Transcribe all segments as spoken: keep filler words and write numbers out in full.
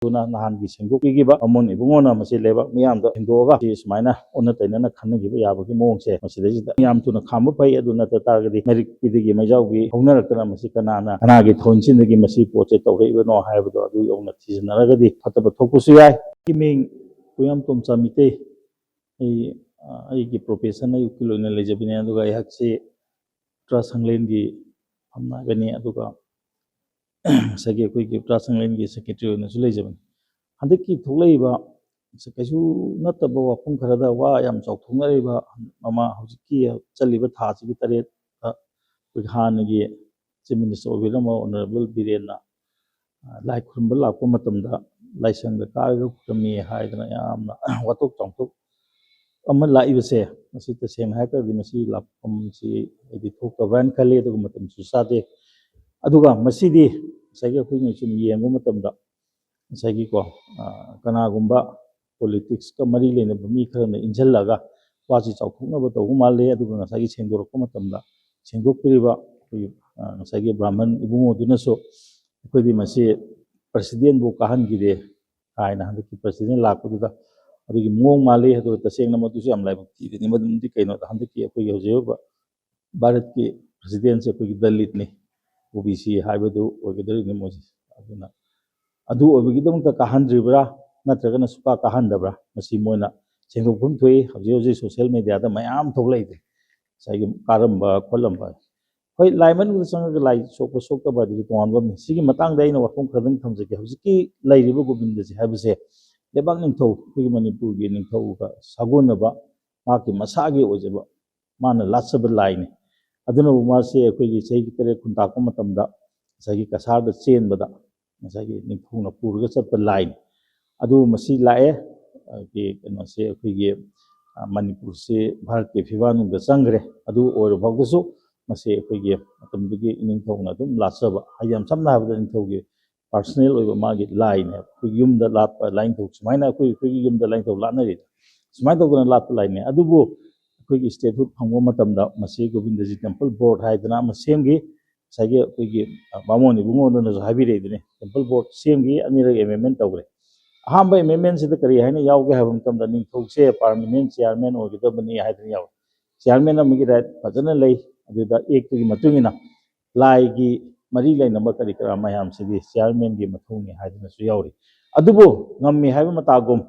ꯑꯗꯨꯅ ꯅꯍꯥꯟꯒꯤ ꯁꯦꯡꯗꯣꯛꯄꯤꯈꯤꯕ ꯕꯥꯃꯣꯟ ꯏꯕꯨꯡꯉꯣꯅ ꯃꯁꯤ ꯂꯩꯕꯥꯛ ꯃꯤꯌꯥꯝꯗ ꯁꯦꯡꯗꯣꯛꯑꯒ ꯁꯤ ꯁꯨꯃꯥꯏꯅ ꯑꯣꯟꯅ ꯇꯩꯅꯅ ꯈꯟꯅꯈꯤꯕ ꯌꯥꯕꯒꯤ ꯃꯑꯣꯡꯁꯦ ꯃꯁꯤꯗꯩꯁꯤꯗ ꯌꯥꯝ ꯊꯨꯅ ꯈꯥꯝꯕ ꯐꯩ꯫ ꯑꯗꯨ ꯅꯠꯇ ꯇꯥꯔꯒꯗꯤ ꯃꯩꯔꯤꯛꯄꯤꯗꯒꯤ ꯃꯩꯖꯥꯎꯕꯤ ꯍꯧꯅꯔꯛꯇꯅ ꯃꯁꯤ ꯀꯅꯥꯅ ꯀꯅꯥꯒꯤ ꯊꯣꯟꯁꯤꯟꯗꯒꯤ ꯃꯁꯤ ꯄꯣꯠꯁꯦ ꯇꯧꯔꯛꯏꯕꯅꯣ ꯍꯥꯏꯕꯗꯣ ꯑꯗꯨ ꯌꯧꯅ ꯊꯤꯖꯤꯟꯅꯔꯒꯗꯤ ꯐꯠꯇꯕ ꯊꯣꯛꯄꯁꯨ ꯌꯥꯏ꯫ ꯑꯩꯒꯤ ꯃꯤꯡ ꯄꯨꯌꯥꯝ ꯇꯣꯝꯆꯥ ꯃꯤꯇꯩ꯫ ꯑꯩ, ꯑ, ꯑꯩꯒꯤ profession ꯑꯩ ꯎꯀꯤꯜ ꯑꯣꯏꯅ ꯂꯩꯖꯕꯅꯤ, ꯑꯗꯨꯒ ꯑꯩꯍꯥꯛꯁꯤ ꯇ꯭ꯔꯥ ꯁꯪꯂꯦꯟꯒꯤ ꯐꯝꯅꯥꯏꯕꯅꯤ, ꯑꯗꯨꯒ ꯉꯁꯥꯏꯒꯤ ꯑꯩꯈꯣꯏꯒꯤ ꯇ꯭ꯔꯥ ꯁꯪꯂꯦꯟꯒꯤ secretary ꯑꯣꯏꯅꯁꯨ ꯂꯩꯖꯕꯅꯤ꯫ ꯍꯟꯗꯛꯀꯤ ꯊꯣꯛꯂꯛꯏꯕ ꯀꯩꯁꯨ ꯅꯠꯇꯕ ꯋꯥꯐꯝ ꯈꯔꯗ ꯋꯥ ꯌꯥꯝ ꯆꯥꯎꯊꯣꯛꯅꯔꯤꯕ ꯃꯃꯥ ꯍꯧꯖꯤꯛꯀꯤ ꯆꯠꯂꯤꯕ ꯊꯥꯁꯤꯒꯤ ꯇꯔꯦꯠꯇ ꯑꯩꯈꯣꯏꯒꯤ ꯍꯥꯟꯅꯒꯤ Chief Minister ꯑꯣꯏꯕꯤꯔꯝꯕ Honourable ꯕꯤꯔꯦꯟꯅ, ꯑ, ꯂꯥꯏ ꯈꯨꯔꯨꯝꯕ ꯂꯥꯛꯄ ꯃꯇꯝꯗ ꯂꯥꯏꯁꯪꯗ ꯀꯥꯔꯒ ꯈꯨꯔꯨꯝꯃꯤ ꯍꯥꯏꯗꯅ ꯌꯥꯝꯅ ꯋꯥꯊꯣꯛ ꯆꯥꯎꯊꯣꯛ ꯑꯃ ꯂꯥꯛꯏꯕꯁꯦ, ꯃꯁꯤ ꯇꯁꯦꯡꯅ ꯍꯥꯏꯔꯒꯗꯤ ꯃꯁꯤ ꯂꯥꯛꯐꯝꯁꯤ ꯑꯩꯗꯤ ꯊꯣꯛꯇꯕ꯭ꯔꯥ ꯍꯥꯏꯅ ꯈꯜꯂꯤ, ꯑꯗꯨꯒ ꯃꯇꯝꯁꯨ ꯆꯥꯗꯦ꯫ ꯑꯗꯨꯒ ꯃꯁꯤꯗꯤ ꯉꯁꯥꯏꯒꯤ ꯑꯩꯈꯣꯏꯅ ꯁꯨꯝ ꯌꯦꯡꯕ ꯃꯇꯝꯗ ꯉꯁꯥꯏꯒꯤꯀꯣ, ꯑ, ꯀꯅꯥꯒꯨꯝꯕ politics ꯀ ꯃꯔꯤ ꯂꯩꯅꯕ ꯃꯤ ꯈꯔꯅ ꯏꯟꯁꯤꯜꯂꯒ ꯋꯥꯁꯤ ꯆꯥꯎꯊꯣꯛꯅꯕ ꯇꯧꯕ ꯃꯥꯜꯂꯤ꯫ ꯑꯗꯨꯒ ꯉꯁꯥꯏꯒꯤ ꯁꯦꯡꯗꯣꯔꯛꯄ ꯃꯇꯝꯗ ꯁꯦꯡꯗꯣꯛꯄꯤꯔꯤꯕ ꯑꯩꯈꯣꯏꯒꯤ, ꯑ, ꯉꯁꯥꯏꯒꯤ ꯕ꯭ꯔꯥꯍꯃꯟ ꯏꯕꯨꯡꯉꯣꯗꯨꯅꯁꯨ ꯑꯩꯈꯣꯏꯗꯤ ꯃꯁꯤ president ꯕꯨ ꯀꯥꯍꯟꯈꯤꯗꯦ ꯍꯥꯏꯅ ꯍꯟꯗꯛꯀꯤ president ꯂꯥꯛꯄꯗꯨꯗ ꯑꯗꯨꯒꯤ ꯃꯑꯣꯡ ꯃꯥꯜꯂꯤ꯫ ꯑꯗꯨꯒ ꯇꯁꯦꯡꯅ ꯃꯗꯨꯁꯨ ꯌꯥꯝ ꯂꯥꯏꯕꯛ ꯊꯤꯕꯅꯤ꯫ ꯃꯗꯨꯗꯤ ꯀꯩꯅꯣꯗ ꯍꯟꯗꯛꯀꯤ ꯑꯩꯈꯣꯏꯒꯤ ꯍꯧꯖꯤꯛ ꯑꯣꯏꯕ ꯚꯥꯔꯠꯀꯤ president ꯁꯦ ꯑꯩꯈꯣꯏꯒꯤ ꯗꯂꯤꯠꯅꯤ, OBC ꯍꯥꯏꯕꯗꯨ ꯑꯣꯏꯒꯗꯧꯔꯤꯕꯅꯤ ꯃꯣꯏꯁꯦ꯫ ꯑꯗꯨꯅ ꯑꯗꯨ ꯑꯣꯏꯕꯒꯤꯗꯃꯛꯇ ꯀꯥꯍꯟꯗ꯭ꯔꯤꯕ꯭ꯔꯥ, ꯅꯠꯇ꯭ꯔꯒꯅ ꯁꯨꯀꯥ ꯀꯥꯍꯟꯗꯕ꯭ꯔꯥ, ꯃꯁꯤ ꯃꯣꯏꯅ ꯁꯦꯡꯗꯣꯛꯐꯝ ꯊꯣꯛꯏ꯫ ꯍꯧꯖꯤꯛ ꯍꯧꯖꯤꯛ social media ꯗ ꯃꯌꯥꯝ ꯊꯣꯛꯂꯛꯏꯁꯦ, ꯉꯁꯥꯏꯒꯤ ꯀꯥꯔꯝꯕ ꯈꯣꯠꯂꯝꯕ꯫ ꯍꯣꯏ, ꯂꯥꯏ ꯃꯅꯨꯡꯗ ꯆꯪꯉꯒ ꯂꯥꯏ ꯁꯣꯛꯄ ꯁꯣꯛꯇꯕ ꯑꯗꯨꯗꯤ ꯇꯣꯉꯥꯟꯕ ꯑꯃꯅꯤ꯫ ꯁꯤꯒꯤ ꯃꯇꯥꯡꯗ ꯑꯩꯅ ꯋꯥꯐꯝ ꯈꯔꯗꯪ ꯊꯝꯖꯒꯦ꯫ ꯍꯧꯖꯤꯛꯀꯤ ꯂꯩꯔꯤꯕ ꯒꯣꯕꯤꯟꯗꯖꯤ ꯍꯥꯏꯕꯁꯦ ꯂꯩꯕꯥꯛ ꯅꯤꯡꯊꯧ, ꯑꯩꯈꯣꯏꯒꯤ ꯃꯅꯤꯄꯨꯔꯒꯤ ꯅꯤꯡꯊꯧꯒ ꯁꯥꯒꯣꯟꯅꯕ, ꯃꯍꯥꯛꯀꯤ ꯃꯁꯥꯒꯤ ꯑꯣꯏꯖꯕ ꯃꯥꯅ ꯂꯥꯠꯆꯕ ꯂꯥꯏꯅꯤ꯫ ꯑꯗꯨꯅꯕꯨ ꯃꯥꯁꯦ ꯑꯩꯈꯣꯏꯒꯤ ꯆꯍꯤ ꯇꯔꯦꯠ ꯈꯨꯟꯇꯥꯛꯄ ꯃꯇꯝꯗ ꯉꯁꯥꯏꯒꯤ ꯀꯁꯥꯔꯗ ꯆꯦꯟꯕꯗ ꯉꯁꯥꯏꯒꯤ ꯅꯤꯡꯊꯧꯅ ꯄꯨꯔꯒ ꯆꯠꯄ ꯂꯥꯏꯅꯤ꯫ ꯑꯗꯨ ꯃꯁꯤ ꯂꯥꯛꯑꯦ, ꯑꯩꯈꯣꯏꯒꯤ ꯀꯩꯅꯣꯁꯦ, ꯑꯩꯈꯣꯏꯒꯤ, ꯑ, ꯃꯅꯤꯄꯨꯔꯁꯤ ꯚꯥꯔꯠꯀꯤ ꯐꯤꯕꯥꯛꯅꯨꯡꯗ ꯆꯪꯈ꯭ꯔꯦ꯫ ꯑꯗꯨ ꯑꯣꯏꯔꯐꯥꯎꯗꯁꯨ ꯃꯁꯤ ꯑꯩꯈꯣꯏꯒꯤ ꯃꯇꯝꯗꯨꯒꯤ ꯅꯤꯡꯊꯧꯅ ꯑꯗꯨꯝ ꯂꯥꯠꯆꯕ, ꯍꯥꯏꯗꯤ ꯌꯥꯝ ꯁꯝꯅ ꯍꯥꯏꯔꯕꯗ ꯅꯤꯡꯊꯧꯒꯤ personal ꯑꯣꯏꯕ ꯃꯥꯒꯤ ꯂꯥꯏꯅꯦꯕ꯫ ꯑꯩꯈꯣꯏꯒꯤ ꯌꯨꯝꯗ ꯂꯥꯠꯄ ꯂꯥꯏꯅꯤꯡꯊꯧ, ꯁꯨꯃꯥꯏꯅ ꯑꯩꯈꯣꯏ, ꯑꯩꯈꯣꯏꯒꯤ ꯌꯨꯝꯗ ꯂꯥꯏꯅꯤꯡꯊꯧ ꯂꯥꯠꯅꯔꯤꯗꯣ, ꯁꯨꯃꯥꯏꯅ ꯇꯧꯗꯅ ꯂꯥꯠꯄ ꯂꯥꯏꯅꯦ꯫ ꯑꯗꯨꯕꯨ ꯑꯩꯈꯣꯏꯒꯤ statehood ꯐꯪꯕ ꯃꯇꯝꯗ ꯃꯁꯤ ꯒꯣꯕꯤꯟꯗꯖꯤ temple board ꯍꯥꯏꯗꯅ ꯑꯃ ꯁꯦꯝꯈꯤ꯫ ꯉꯁꯥꯏꯒꯤ ꯑꯩꯈꯣꯏꯒꯤ ꯕꯥꯃꯣꯟ ꯏꯕꯨꯡꯉꯣꯗꯨꯅꯁꯨ ꯍꯥꯏꯕꯤꯔꯛꯏꯗꯨꯅꯤ, ꯇꯦꯝꯄꯜ ꯕꯣꯔꯗ ꯁꯦꯝꯈꯤ, ꯑꯅꯤꯔꯛ ꯑꯦꯃꯦꯟꯃꯦꯟ ꯇꯧꯈ꯭ꯔꯦ꯫ ꯑꯍꯥꯟꯕ ꯑꯦꯃꯦꯟꯃꯦꯟꯁꯤꯗ ꯀꯔꯤ ꯍꯥꯏꯅ ꯌꯥꯎꯒꯦ ꯍꯥꯏꯕ ꯃꯇꯝꯗ ꯅꯤꯡꯊꯧꯁꯦ ꯄꯥꯔꯃꯤꯅꯦꯟ ꯆꯤꯌꯥꯔꯃꯦꯟ ꯑꯣꯏꯒꯗꯕꯅꯤ ꯍꯥꯏꯗꯅ ꯌꯥꯎꯏ꯫ ꯆꯤꯌꯥꯔꯃꯦꯟ ꯑꯃꯒꯤ ꯔꯥꯏꯠ ꯐꯖꯅ ꯂꯩ꯫ ꯑꯗꯨꯗ ꯑꯦꯛꯇꯨꯒꯤ ꯃꯇꯨꯡ ꯏꯟꯅ ꯂꯥꯏꯒꯤ ꯃꯔꯤ ꯂꯩꯅꯕ ꯀꯔꯤ ꯀꯔꯥ ꯃꯌꯥꯝꯁꯤꯗꯤ ꯆꯤꯌꯥꯔꯃꯦꯟꯒꯤ ꯃꯊꯧꯅꯤ ꯍꯥꯏꯗꯨꯅꯁꯨ ꯌꯥꯎꯔꯤ꯫ ꯑꯗꯨꯕꯨ ꯉꯝꯃꯤ ꯍꯥꯏꯕ ꯃꯇꯥꯒꯨꯝ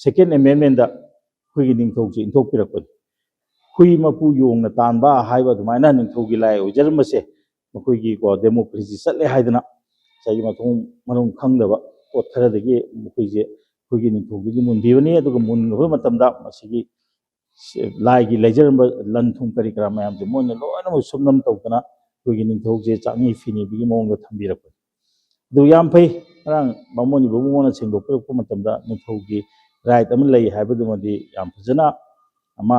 ꯁꯦꯀꯦꯟ ꯑꯦꯃꯦꯟꯃꯦꯟꯗ ꯑꯩꯈꯣꯏꯒꯤ ꯅꯤꯡꯊꯧꯁꯤ ꯏꯟꯊꯣꯛꯄꯤꯔꯛꯄꯅꯤ꯫ ꯍꯨꯏ ꯃꯄꯨ ꯌꯣꯡꯅ ꯇꯥꯟꯕ ꯍꯥꯏꯕ ꯑꯗꯨꯃꯥꯏꯅ ꯅꯤꯡꯊꯧꯒꯤ ꯂꯥꯏ ꯑꯣꯏꯖꯔꯝꯕꯁꯦ ꯃꯈꯣꯏꯒꯤꯀꯣ ꯗꯦꯃꯣꯀ꯭ꯔꯦꯁꯤ ꯆꯠꯂꯦ ꯍꯥꯏꯗꯅ ꯉꯁꯥꯏꯒꯤ ꯃꯊꯣꯡ ꯃꯔꯝ ꯈꯪꯗꯕ ꯄꯣꯠ ꯈꯔꯗꯒꯤ ꯃꯈꯣꯏꯁꯦ ꯑꯩꯈꯣꯏꯒꯤ ꯅꯤꯡꯊꯧꯗꯒꯤ ꯃꯨꯟꯈꯤꯕꯅꯤ꯫ ꯑꯗꯨꯒ ꯃꯨꯟꯈ꯭ꯔꯕ ꯃꯇꯝꯗ ꯃꯁꯤꯒꯤ ꯂꯥꯏꯒꯤ ꯂꯩꯖꯔꯝꯕ ꯂꯟ ꯊꯨꯝ ꯀꯔꯤ ꯀꯔꯥ ꯃꯌꯥꯝꯁꯦ ꯃꯣꯏꯅ ꯂꯣꯏꯅꯃꯛ ꯁꯨꯞꯅꯝ ꯇꯧꯗꯅ ꯑꯩꯈꯣꯏꯒꯤ ꯅꯤꯡꯊꯧꯁꯦ ꯆꯥꯛꯅꯤ ꯐꯤꯅꯤꯕꯒꯤ ꯃꯑꯣꯡꯗ ꯊꯝꯕꯤꯔꯛꯄꯅꯤ꯫ ꯑꯗꯨ ꯌꯥꯝ ꯐꯩ, ꯉꯔꯥꯡ ꯕꯥꯃꯣꯟ ꯏꯕꯨꯡꯉꯣꯅ ꯁꯦꯡꯗꯣꯛꯄꯤꯔꯛꯄ ꯃꯇꯝꯗ ꯅꯤꯡꯊꯧꯒꯤ ꯔꯥꯏꯠ ꯑꯃ ꯂꯩ ꯍꯥꯏꯕꯗꯨꯃꯗꯤ ꯌꯥꯝ ꯐꯖꯅ ꯑꯃ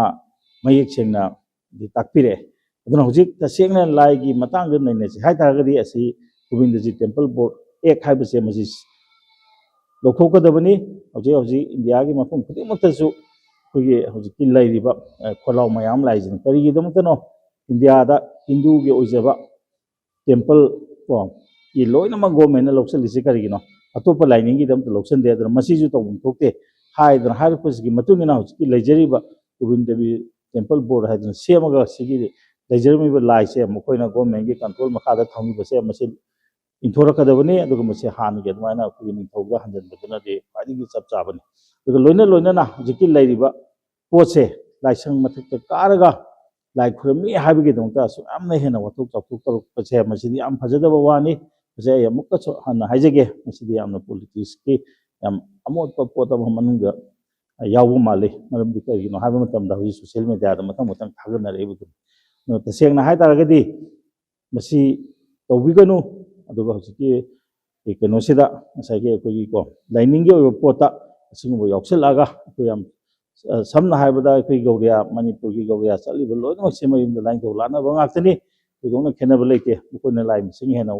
ꯃꯌꯦꯛ ꯁꯦꯡꯅ ꯗꯤ ꯇꯥꯛꯄꯤꯔꯛꯑꯦ꯫ ꯑꯗꯨꯅ ꯍꯧꯖꯤꯛ ꯇꯁꯦꯡꯅ ꯂꯥꯏꯒꯤ ꯃꯇꯥꯡꯗ ꯅꯩꯅꯁꯤ ꯍꯥꯏ ꯇꯥꯔꯒꯗꯤ ꯑꯁꯤ ꯒꯣꯕꯤꯟꯗꯖꯤ ꯇꯦꯝꯄꯜ ꯕꯣꯔꯗ ꯑꯦꯛ ꯍꯥꯏꯕꯁꯦ ꯃꯁꯤ ꯂꯧꯊꯣꯛꯀꯗꯕꯅꯤ꯫ ꯍꯧꯖꯤꯛ ꯍꯧꯖꯤꯛ ꯏꯟꯗꯤꯌꯥꯒꯤ ꯃꯐꯝ ꯈꯨꯗꯤꯡꯃꯛꯇꯁꯨ ꯑꯩꯈꯣꯏꯒꯤ ꯍꯧꯖꯤꯛꯀꯤ ꯂꯩꯔꯤꯕ, ꯑ, ꯈꯣꯜꯂꯥꯎ ꯃꯌꯥꯝ ꯂꯥꯛꯏꯁꯤꯅ ꯀꯔꯤꯒꯤꯗꯃꯛꯇꯅꯣ? ꯏꯟꯗꯤꯌꯥꯗ ꯍꯤꯟꯗꯨꯒꯤ ꯑꯣꯏꯖꯕ ꯇꯦꯝꯄꯜ ꯀꯣ ꯒꯤ ꯂꯣꯏꯅꯃꯛ ꯒꯣꯔꯃꯦꯟꯅ ꯂꯧꯁꯤꯜꯂꯤꯁꯤ ꯀꯔꯤꯒꯤꯅꯣ? ꯑꯇꯣꯞꯄ ꯂꯥꯏꯅꯤꯡꯒꯤꯗꯤ ꯑꯝꯇ ꯂꯧꯁꯤꯟꯗꯦ, ꯑꯗꯨꯅ ꯃꯁꯤꯁꯨ ꯇꯧꯐꯝ ꯊꯣꯛꯇꯦ ꯍꯥꯏꯗꯅ ꯍꯥꯏꯔꯛꯄꯁꯤꯒꯤ ꯃꯇꯨꯡ ꯏꯟꯅ ꯍꯧꯖꯤꯛꯀꯤ ꯂꯩꯖꯔꯤꯕ ꯒꯣꯕꯤꯟꯗ ꯗꯦꯕꯤ ꯇꯦꯝꯄꯜ ꯕꯣꯔꯗ ꯍꯥꯏꯗꯅ ꯁꯦꯝꯃꯒ ꯁꯤꯒꯤ ꯂꯩꯖꯔꯝꯃꯤꯕ ꯂꯥꯏꯁꯦ ꯃꯈꯣꯏꯅ ꯒꯣꯔꯃꯦꯟꯒꯤ ꯀꯟꯇ꯭ꯔꯣꯜ ꯃꯈꯥꯗ ꯊꯝꯈꯤꯕꯁꯦ ꯃꯁꯤ ꯏꯟꯊꯣꯔꯛꯀꯗꯕꯅꯤ꯫ ꯑꯗꯨꯒ ꯃꯁꯤ ꯍꯥꯟꯅꯒꯤ ꯑꯗꯨꯃꯥꯏꯅ ꯑꯩꯈꯣꯏꯒꯤ ꯅꯤꯡꯊꯧꯗ ꯍꯟꯖꯤꯟꯕꯗꯨꯅꯗꯤ ꯈ꯭ꯋꯥꯏꯗꯒꯤ ꯆꯞ ꯆꯥꯕꯅꯤ꯫ ꯑꯗꯨꯒ ꯂꯣꯏꯅ ꯂꯣꯏꯅꯅ ꯍꯧꯖꯤꯛꯀꯤ ꯂꯩꯔꯤꯕ ꯄꯣꯠꯁꯦ ꯂꯥꯏꯁꯪ ꯃꯊꯛꯇ ꯀꯥꯔꯒ ꯂꯥꯏ ꯈꯨꯔꯨꯝꯃꯤ ꯍꯥꯏꯕꯒꯤꯗꯃꯛꯇ ꯑꯁꯨꯛ ꯌꯥꯝꯅ ꯍꯦꯟꯅ ꯋꯥꯊꯣꯛ ꯆꯥꯎꯊꯣꯛ ꯇꯧꯔꯛꯄꯁꯦ ꯃꯁꯤꯗꯤ ꯌꯥꯝ ꯐꯖꯗꯕ ꯋꯥꯅꯤ꯫ ꯃꯁꯤ ꯑꯩ ꯑꯃꯨꯛꯀꯁꯨ ꯍꯟꯅ ꯍꯥꯏꯖꯒꯦ, ꯃꯁꯤꯗꯤ ꯌꯥꯝꯅ ꯄꯣꯂꯤꯇꯤꯛꯁꯀꯤ ꯌꯥꯝ ꯑꯃꯣꯠꯄ ꯄꯣꯠ ꯑꯃ ꯃꯅꯨꯡꯗ ꯌꯥꯎꯕ ꯃꯥꯜꯂꯤ꯫ ꯃꯔꯝꯗꯤ ꯀꯔꯤꯒꯤꯅꯣ ꯍꯥꯏꯕ ꯃꯇꯝꯗ ꯍꯧꯖꯤꯛ ꯁꯣꯁꯤꯌꯦꯜ ꯃꯦꯗꯤꯌꯥꯗ ꯃꯊꯪ ꯃꯊꯪ ꯊꯥꯒꯠꯅꯔꯛꯏꯕꯗꯨꯅꯤ꯫ ꯑꯗꯨꯅ ꯇꯁꯦꯡꯅ ꯍꯥꯏ ꯇꯥꯔꯒꯗꯤ ꯃꯁꯤ ꯇꯧꯕꯤꯒꯅꯨ꯫ ꯑꯗꯨꯒ ꯍꯧꯖꯤꯛꯀꯤ ꯀꯩꯅꯣꯁꯤꯗ ꯉꯁꯥꯏꯒꯤ ꯑꯩꯈꯣꯏꯒꯤꯀꯣ ꯂꯥꯏꯅꯤꯡꯒꯤ ꯑꯣꯏꯕ ꯄꯣꯠꯇ ꯑꯁꯤꯒꯨꯝꯕ ꯌꯥꯎꯁꯜꯂꯛꯑꯒ ꯑꯩꯈꯣꯏ ꯌꯥꯝ, ꯑ, ꯁꯝꯅ ꯍꯥꯏꯔꯕꯗ ꯑꯩꯈꯣꯏ ꯒꯧꯔꯤꯌꯥ, ꯃꯅꯤꯄꯨꯔꯒꯤ ꯒꯧꯔꯤꯌꯥ ꯆꯠꯂꯤꯕ ꯂꯣꯏꯅꯃꯛꯁꯦ ꯃꯌꯨꯝꯗ ꯂꯥꯏꯅꯤꯡꯊꯧ ꯂꯥꯠꯅꯕ ꯉꯥꯛꯇꯅꯤ꯫ ꯊꯣꯏꯗꯣꯛꯅ ꯈꯦꯠꯅꯕ ꯂꯩꯇꯦ꯫ ꯃꯈꯣꯏꯅ ꯂꯥꯏ ꯃꯁꯤꯡ ꯍꯦꯟꯅ,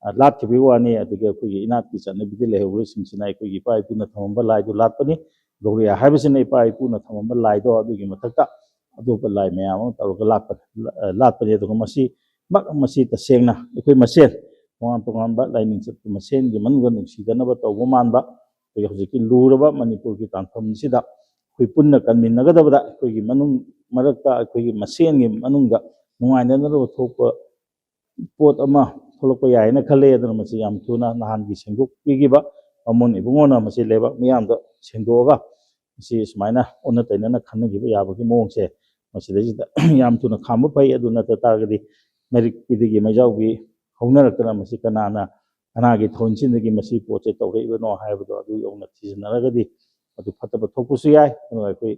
ꯑ, ꯂꯥꯠꯈꯤꯕꯒꯤ ꯋꯥꯅꯤ꯫ ꯑꯗꯨꯒ ꯑꯩꯈꯣꯏꯒꯤ ꯏꯅꯥꯠꯀꯤ ꯆꯠꯅꯕꯤꯗ ꯂꯩꯍꯧꯔꯤꯁꯤꯡꯁꯤꯅ ꯑꯩꯈꯣꯏꯒꯤ ꯏꯄꯥ ꯏꯄꯨꯅ ꯊꯝꯃꯝꯕ ꯂꯥꯏꯗꯣ ꯂꯥꯠꯄꯅꯤ꯫ ꯒꯧꯔꯤꯌꯥ ꯍꯥꯏꯕꯁꯤꯅ ꯏꯄꯥ ꯏꯄꯨꯅ ꯊꯝꯃꯝꯕ ꯂꯥꯏꯗꯣ ꯑꯗꯨꯒꯤ ꯃꯊꯛꯇ ꯑꯇꯣꯞꯄ ꯂꯥꯏ ꯃꯌꯥꯝ ꯑꯃ ꯇꯧꯔꯒ ꯂꯥꯠꯄꯅꯤ, ꯑ, ꯂꯥꯠꯄꯅꯤ꯫ ꯑꯗꯨꯒ ꯃꯁꯤ ꯃꯁꯤ ꯇꯁꯦꯡꯅ ꯑꯩꯈꯣꯏ ꯃꯁꯦꯟ ꯇꯣꯉꯥꯟ ꯇꯣꯉꯥꯟꯕ ꯂꯥꯏꯅꯤꯡ ꯆꯠꯄ ꯃꯁꯦꯟꯒꯤ ꯃꯅꯨꯡꯗ ꯅꯨꯡꯁꯤꯗꯅꯕ ꯇꯧꯕ ꯃꯥꯟꯕ, ꯑꯩꯈꯣꯏꯒꯤ ꯍꯧꯖꯤꯛꯀꯤ ꯂꯨꯔꯕ ꯃꯅꯤꯄꯨꯔꯒꯤ ꯇꯥꯟꯐꯝꯁꯤꯗ ꯑꯩꯈꯣꯏ ꯄꯨꯟꯅ ꯀꯟꯃꯤꯟꯅꯒꯗꯕꯗ ꯑꯩꯈꯣꯏꯒꯤ ꯃꯅꯨꯡ ꯃꯔꯛꯇ ꯑꯩꯈꯣꯏꯒꯤ ꯃꯁꯦꯟꯒꯤ ꯃꯅꯨꯡꯗ ꯅꯨꯡꯉꯥꯏꯅꯗꯅꯕ ꯊꯣꯛꯄ ꯄꯣꯠ ꯑꯃ ꯊꯣꯛꯂꯛꯄ ꯌꯥꯏꯅ ꯈꯜꯂꯦ꯫ ꯑꯗꯨꯅ ꯃꯁꯤ ꯌꯥꯝ ꯊꯨꯅ ꯅꯍꯥꯟꯒꯤ ꯁꯦꯡꯗꯣꯛꯄꯤꯈꯤꯕ ꯕꯥꯃꯣꯟ ꯏꯕꯨꯡꯉꯣꯅ ꯃꯁꯤ ꯂꯩꯕꯥꯛ ꯃꯤꯌꯥꯝꯗ ꯁꯦꯡꯗꯣꯛꯑꯒ ꯃꯁꯤ ꯁꯨꯃꯥꯏꯅ ꯑꯣꯟꯅ ꯇꯩꯅꯅ ꯈꯟꯅꯈꯤꯕ ꯌꯥꯕꯒꯤ ꯃꯑꯣꯡꯁꯦ ꯃꯁꯤꯗꯩꯁꯤꯗ ꯌꯥꯝ ꯊꯨꯅ ꯈꯥꯝꯕ ꯐꯩ꯫ ꯑꯗꯨ ꯅꯠꯇ ꯇꯥꯔꯒꯗꯤ ꯃꯩꯔꯤꯛꯄꯤꯗꯒꯤ ꯃꯩꯖꯥꯎꯕꯤ ꯍꯧꯅꯔꯛꯇꯅ ꯃꯁꯤ ꯀꯅꯥꯅ ꯀꯅꯥꯒꯤ ꯊꯣꯟꯁꯤꯟꯗꯒꯤ ꯃꯁꯤ ꯄꯣꯠꯁꯦ ꯇꯧꯔꯛꯏꯕꯅꯣ ꯍꯥꯏꯕꯗꯣ ꯑꯗꯨ ꯌꯧꯅ ꯊꯤꯖꯤꯟꯅꯔꯒꯗꯤ ꯃꯗꯨ ꯐꯠꯇꯕ ꯊꯣꯛꯄꯁꯨ ꯌꯥꯏ꯫ ꯑꯗꯨꯒ ꯑꯩꯈꯣꯏ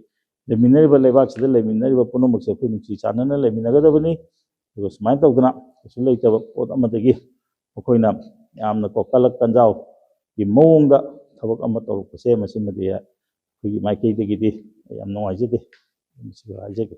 ꯂꯩꯃꯤꯟꯅꯔꯤꯕ ꯂꯩꯕꯥꯛꯁꯤꯗ ꯂꯩꯃꯤꯟꯅꯔꯤꯕ ꯄꯨꯝꯅꯃꯛꯁꯦ ꯑꯩꯈꯣꯏ ꯅꯨꯡꯁꯤ ꯆꯥꯟꯅꯅ ꯂꯩꯃꯤꯟꯅꯒꯗꯕꯅꯤ꯫ ꯑꯗꯨꯒ ꯁꯨꯃꯥꯏꯅ ꯇꯧꯗꯅ ꯀꯩꯁꯨ ꯂꯩꯇꯕ ꯄꯣꯠ ꯑꯃꯗꯒꯤ ꯃꯈꯣꯏꯅ ꯌꯥꯝꯅ ꯀꯣ ꯀꯂꯛ ꯀꯟꯖꯥꯎꯒꯤ ꯃꯑꯣꯡꯗ ꯊꯕꯛ ꯑꯃ ꯇꯧꯔꯛꯄꯁꯦ ꯃꯁꯤꯃꯗꯤ ꯑꯩꯈꯣꯏꯒꯤ ꯃꯥꯏꯀꯩꯗꯒꯤꯗꯤ ꯌꯥꯝ ꯅꯨꯡꯉꯥꯏꯖꯗꯦ꯫ ꯃꯁꯤ ꯍꯥꯏꯖꯒꯦ꯫